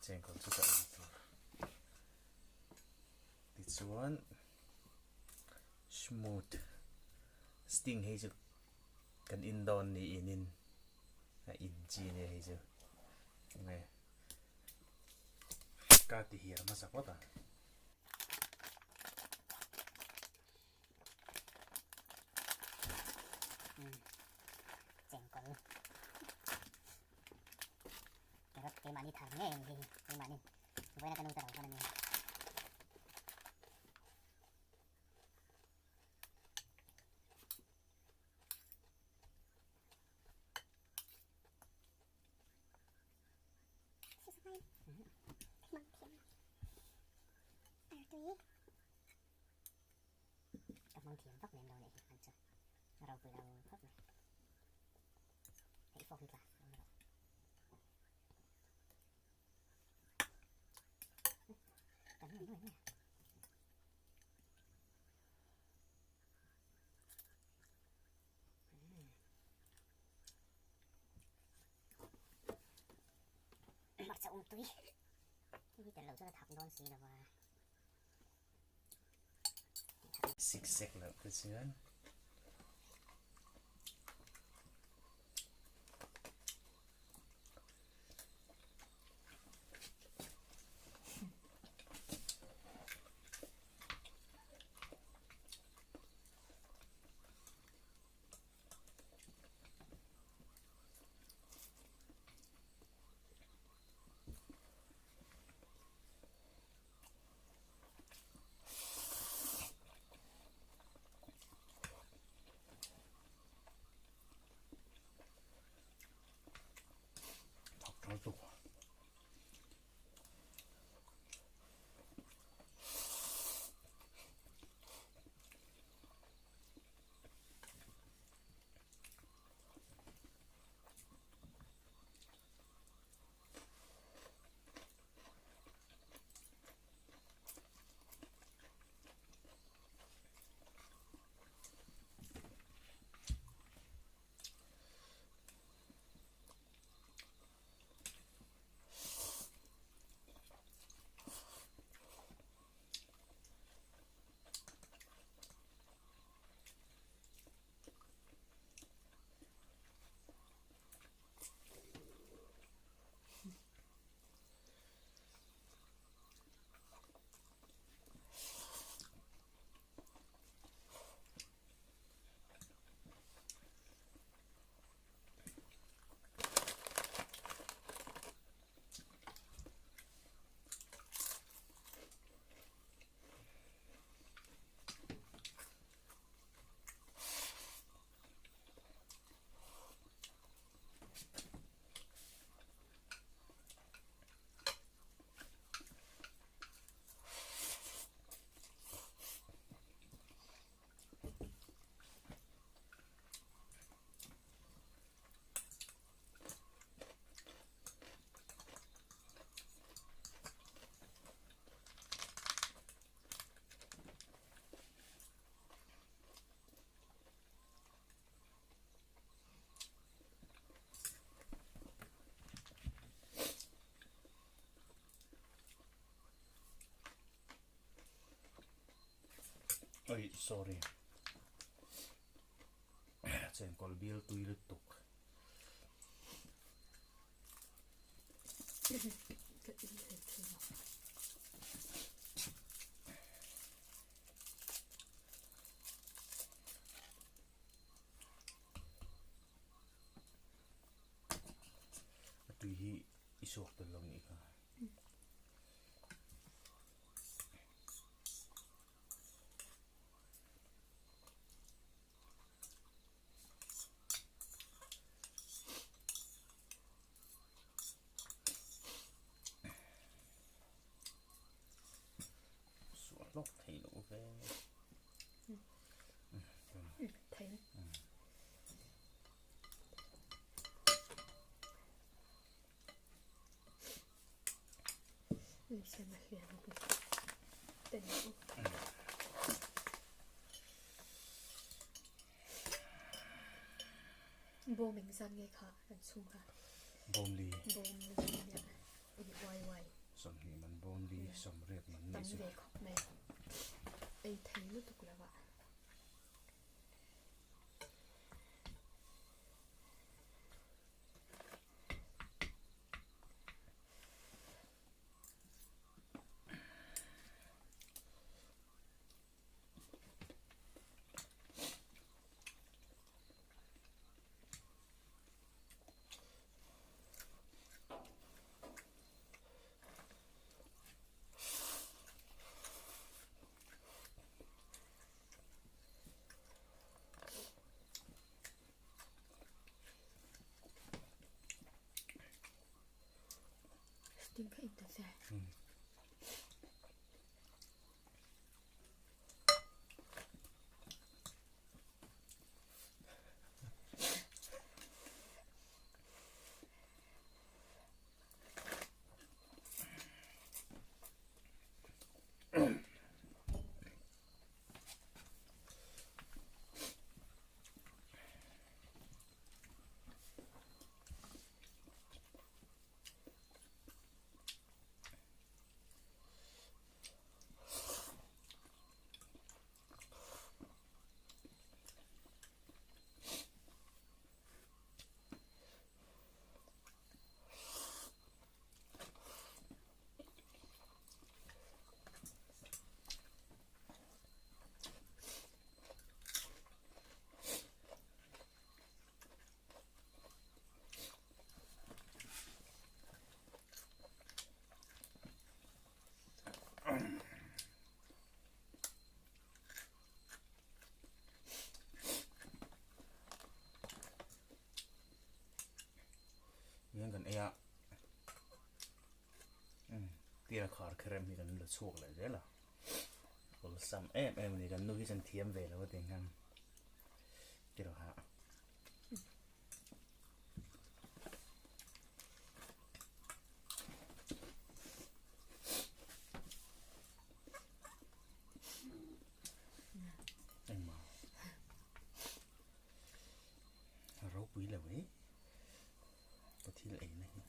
Chengkawl chu ka ei tur. Tichuan smooth sting hei chu kan in dawn niin in a in chi ania hei chu nge ka ti hiar hmasa phawt a. Chengkawl Carrot keimahni thar ngei a ni hei hi keimahni vawiin a ka nu ta lo khan a nia. Ka hmang thiam vak lem lo nih hi an chu a ropui lo khawp mai. Hei fork hi tla awm rawh. Kan nuai nuai mai a. Hmarcha um tui. Hei hi tel lo chuan a thak dawn si lo va. Sik sek loh te chuan. Thak tha lutuk. Oi sorry chengkawl bial tui lutuk. Ka in thei thin a. A tui hi i suak tel lo nih kha. Suah hlawk thei loh ve. Thei. Bawm engzat nge kha an chhung kha? Bawm li. Bawm li nia. Uai uai. 80 man Tam ni chu. ve khawp mai. Ei thei lutuk lo a. Sting kha in ta che. Hian kan ei a tira khar kherem hi kan la chhuak leh zel a awlsam em em a ni kan nu hi chuan thiam ve lo a ti ang tiraw ha. Engmah a ropui lo e ka thil ei na hi.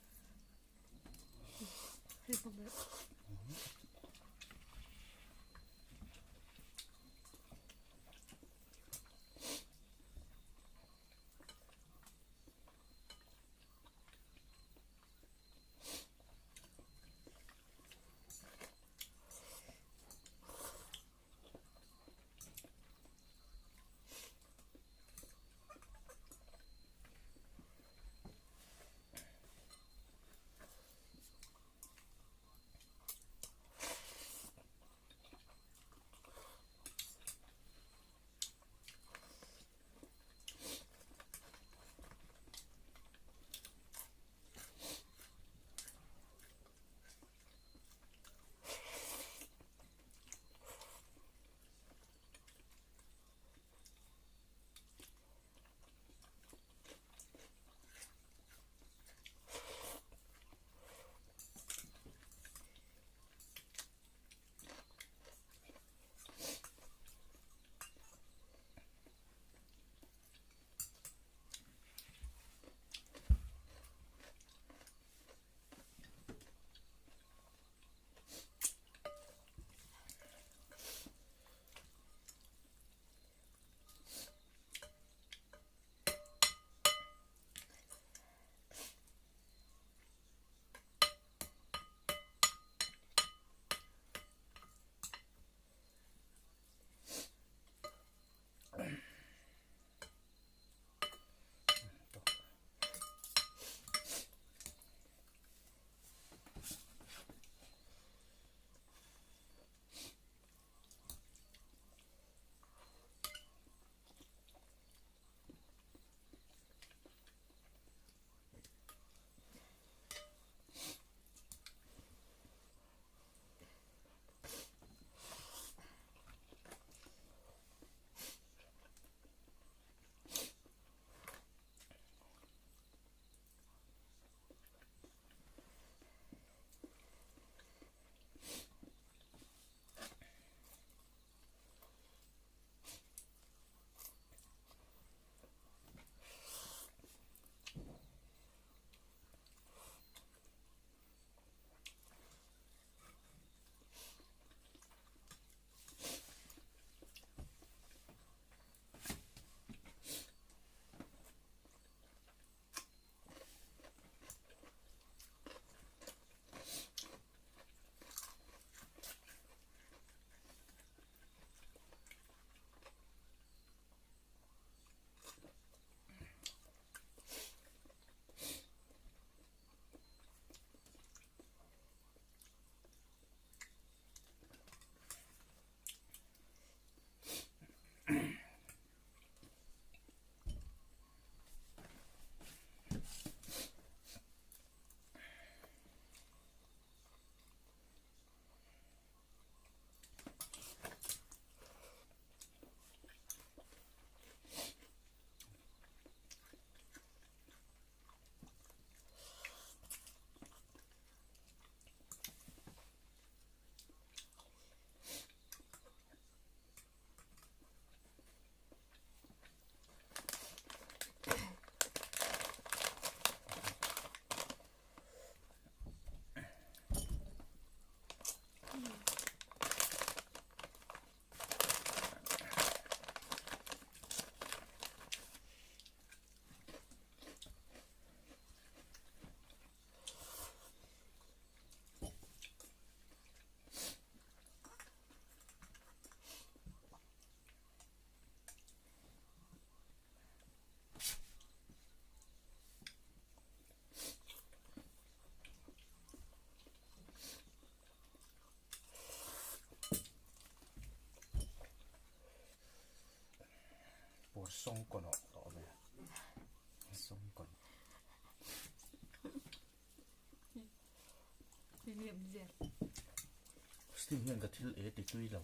Steam hian ka thil e ti tui lo.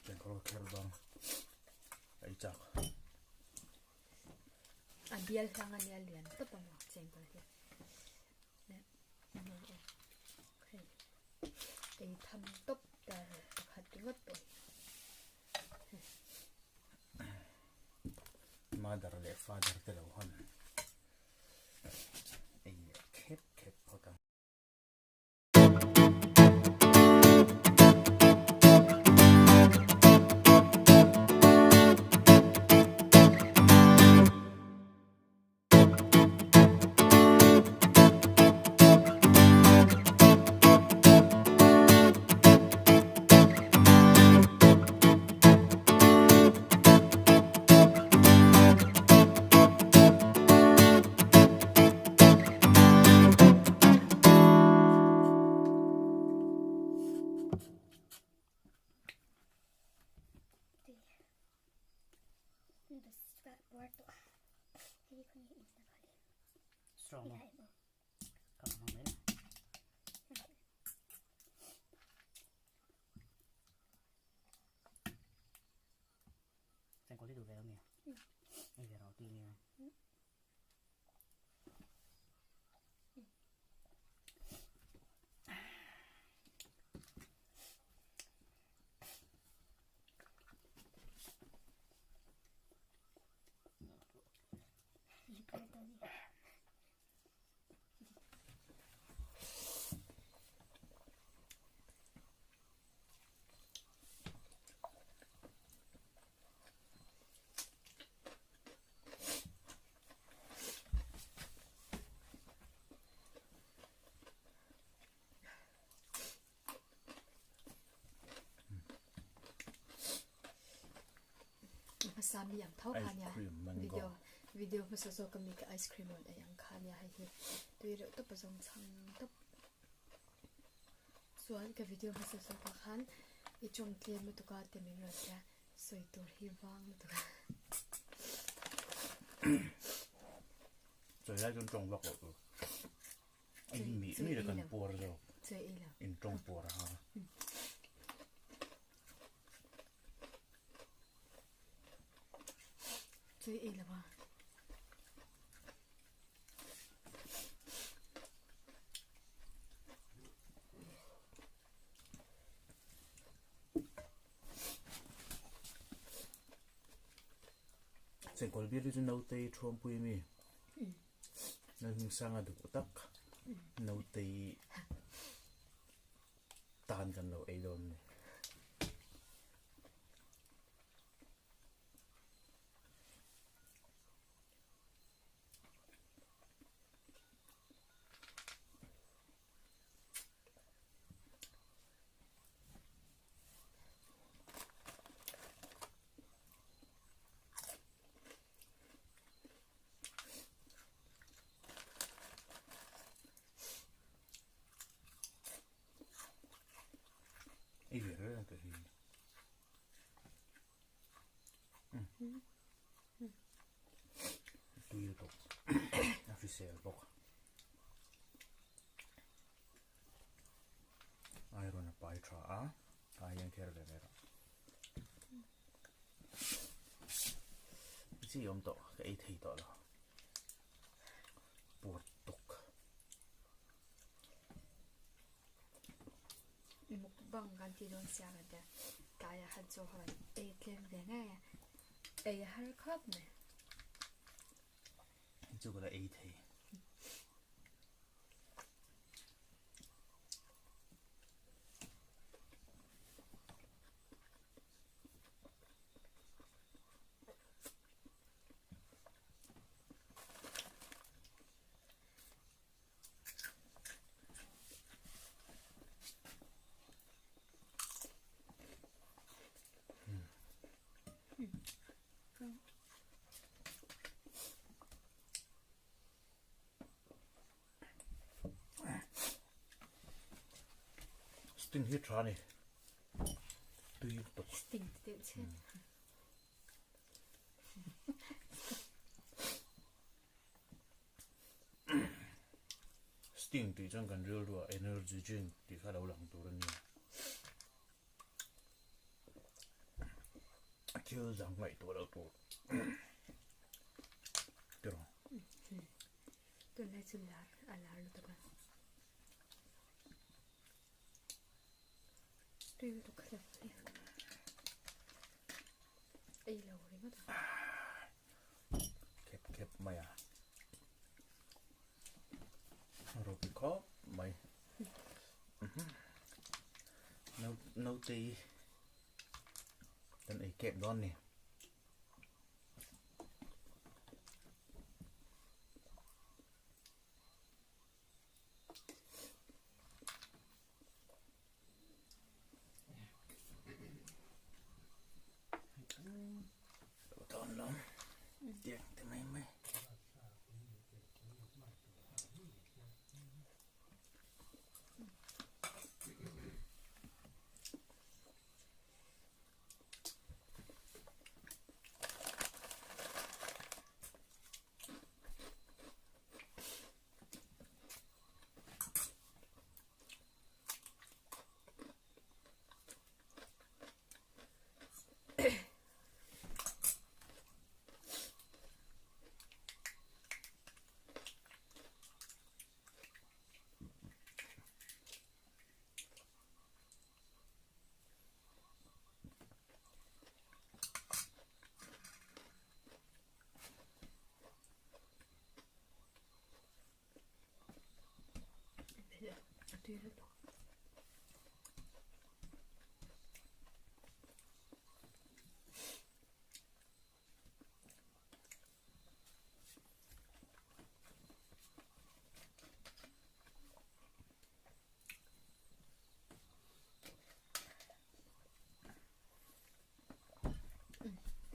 Chengkawl kher dawn ei chak. A bial hlang a nia lian tawp ang chengkawl hi. Hei ei tham tawp ta pakhat ringawt pawh hi. Mother leh father te lo hawn ei leh khep khep phawt ang. Strong mo. Chengkawl hi duh ve lo nia. Ei ve rawh tih nia. Hmasa mi ang tho kha nia video video hmasa zawk ami ka ice cream rawn ei ang kha nia hei hi tui reuh tawp a zawng chhang tawp chuan ka video hmasa zawk ah khan i tawng tlem lutuk a ti min rawn tia sawi tur hi vang lutuk a. Sawi lai chuan tawng vak loh tur a in mih mih leh kan puar zawk in tawng puar a ha. Chawi ei lo a. Chengkawl bial hi chu nautei thuampui mi Lalhmingsanga duh tak nautei tan kan lo ei dawn a ni. Ei ve reng te hi. Tui lutuk. A hrisel bawk. Iron a pai tha a. Tah hian kher ve ve rawh. Chi awm tawh ka ei thei tawh lo. Pur tuk. Mukbang kan ti dawn sia kan tia tlaiah han chaw han ei tlem ve ngei a ei a har khawp mai. Chu ka la ei thei. Sting hi tha ni. Tui lutuk. Sting ti deuh che. Sting tih chuan kan rilruah energy drink tih kha lo lang tur a nia. Thil dang ngaihtuah loh tur tiraw. Tunlai chu lar a lar lutuk a. Tui lutuk kha hlauh a ni. Ei lo ringawt a. Khep khep mai a. Ropui khawp mai. Naute hi kan ei kep dawn ni. Dawn lo tiang te mai mai.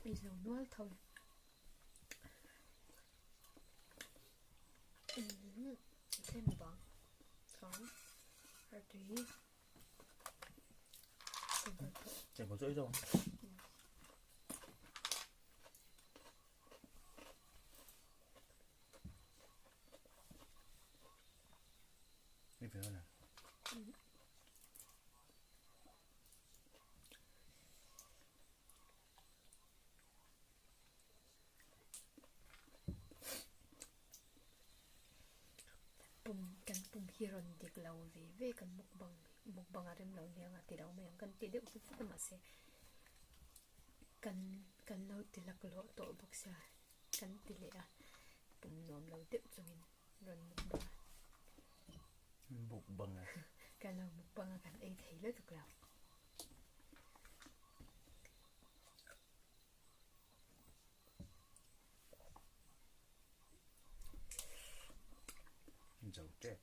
Ei zo nual tho Tlem bang chuan a tui Chengkawl chu ei zo ang. Ei ve a Pum kan pum hi rawn dik lo ve ve kan mukbang mukbang a rem lo nia ti lo mai ang kan ti deuh fut fut a mahse kan kan lo ti laklawh tawh bawk sia kan ti leh a pum nuam lo deuh chungin rawn mukbang a. Mukbang a. Kan lo mukbang a kan ei thei lutuk lo. Zo tep.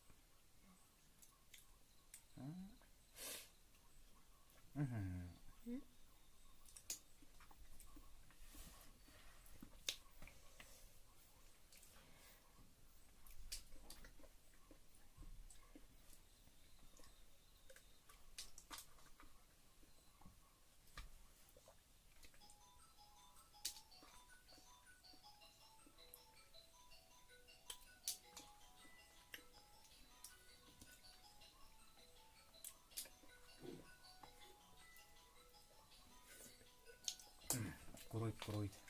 Kuruit, kuruit.